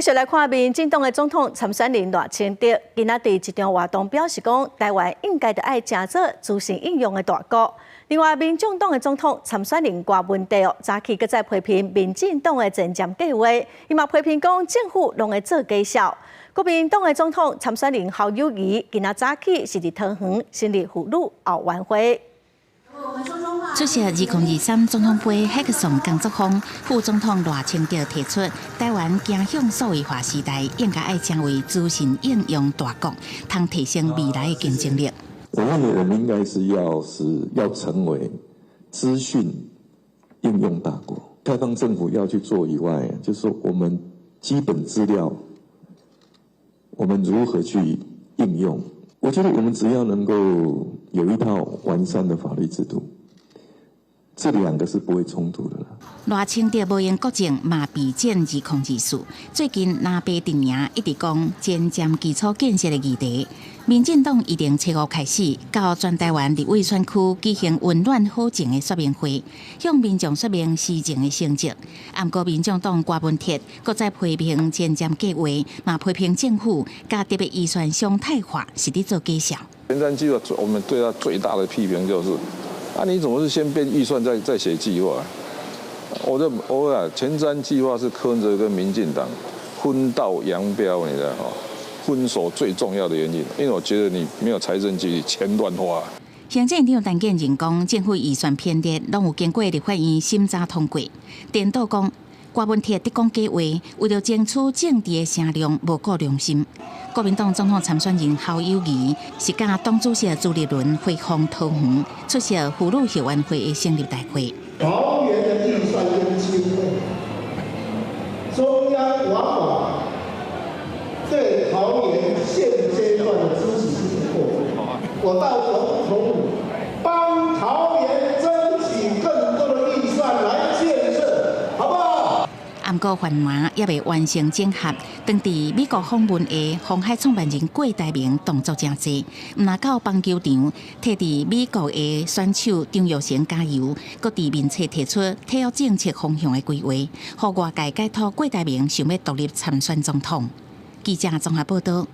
繼續來看民進黨的總統參選人賴清德，今仔佇一場活動表示講，台灣應該著愛成做資訊應用的大國。另外，民眾黨的總統參選人郭文帝哦，早起閣再批評民進黨的前瞻計劃，伊嘛批評講政府攏會做假數。國民黨的總統參選人侯友宜，今仔早起是佇桃園成立婦女後援會。出席2023總統盃黑客松工作坊，副總統賴清德提出，台灣走向數位化時代，應該愛成為資訊應用大國，通提升未來的競爭力。我認為我們應該是要成為資訊應用大國，開放政府要去做以外，就是說我們基本資料，我們如何去應用？我覺得我們只要能夠有一套完善的法律制度，這兩個是不會衝突的啦。賴清德無閒國政，嘛備戰2024。最近藍白陣營一直講前瞻基礎建設的議題。民進黨預定初五開始，到全台灣立委選區舉行溫暖好情的說明會，向民眾說明施政的成績。毋過民眾黨郭文鐵閣再批評前瞻計劃，嘛批評政府共特別預算常態化，是佇做假數。前瞻計劃，我們對他最大的批評就是，啊，你怎麼是先編預算再寫計劃？我就我講前瞻計劃是柯文哲跟民進黨分道揚鑣，你知道嗎？分手最重要的原因，因為我覺得你沒有財政紀律，錢亂花。行政院長陳建仁講，政府預算編列攏有經過立法院審查通過。顛倒講，郭文鐵佇講假話，為著爭取政治的聲量，無顧良心。國民黨總統參選人侯友宜是佮黨主席朱立倫回訪桃園，出席婦女後援會的成立大會。桃園的預算跟經費，中央往往對桃園現階段的支持是不夠。我到總統府幫桃園爭取更多的預算來建設，好不好？毋過泛藍猶未完成整合，當佇美國訪問的鴻海創辦人郭台銘動作誠濟，毋但到棒球場替佇美國的選手張育成加油，閣佇面冊提出體育政策方向的規劃，予外界解讀郭台銘想欲獨立參選總統。記者綜合報道。